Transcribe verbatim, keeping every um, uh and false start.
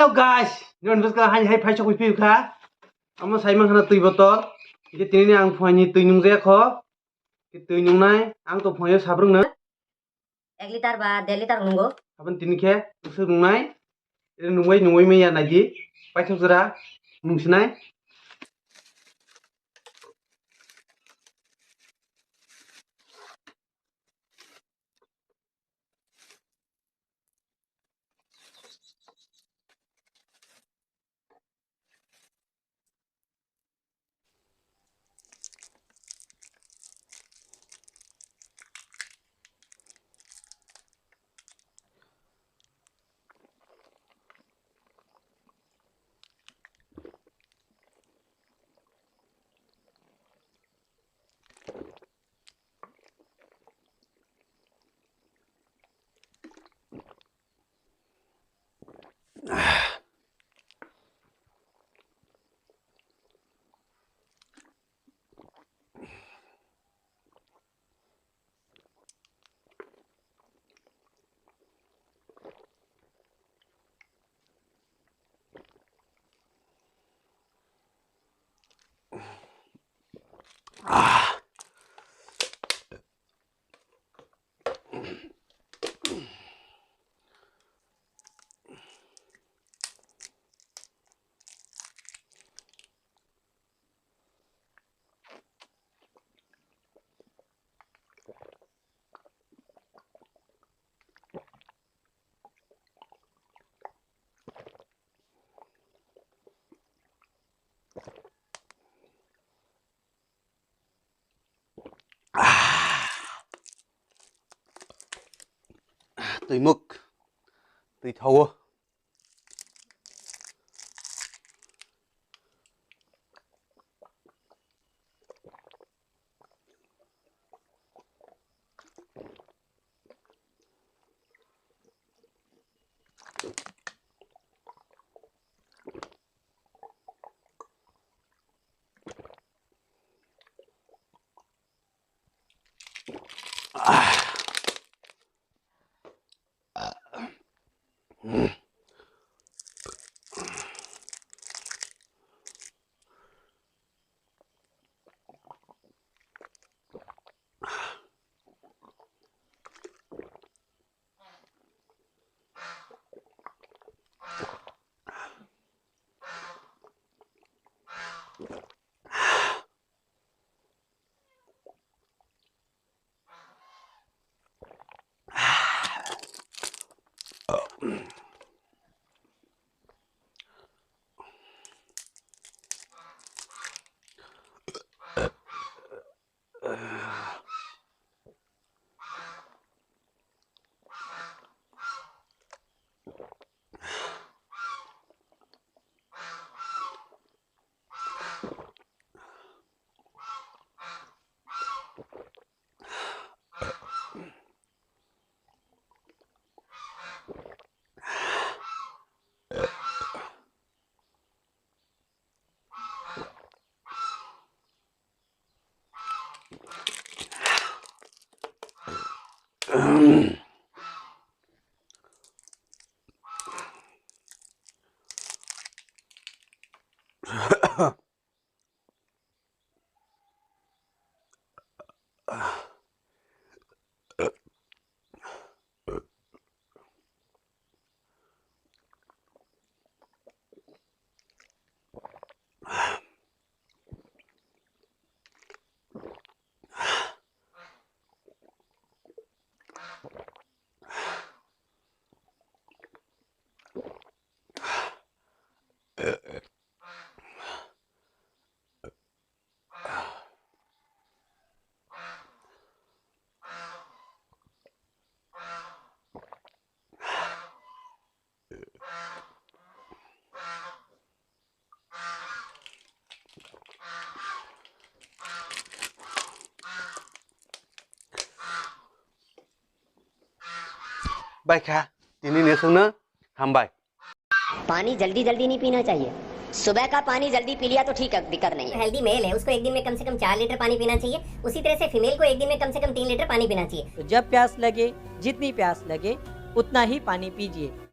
Hello guys, nini bwskang hai hai phai sokwi phiyo kha. Amo sai mankha na twi botol. Hingke tini ni ang phuaini twi nungjaya kho. Twi nungnai ang to phuaio sabrung no. Ek liter ba der liter nungo. Aboni tini khe bwswk nungnai. Ere nungwi nungwi manya naidi. Paithak jora nungsinai. Twi mwk, twi thawo. Bai kha, tini ni sungno hambai. पानी जल्दी जल्दी नहीं पीना चाहिए। सुबह का पानी जल्दी पी लिया तो ठीक है, दिक्कत नहीं है। हेल्दी मेल है, उसको एक दिन में कम से कम चार लीटर पानी पीना चाहिए। उसी तरह से फीमेल को एक दिन में कम से कम तीन लीटर पानी पीना चाहिए। तो जब प्यास लगे, जितनी प्यास लगे, उतना ही पानी पीजिए।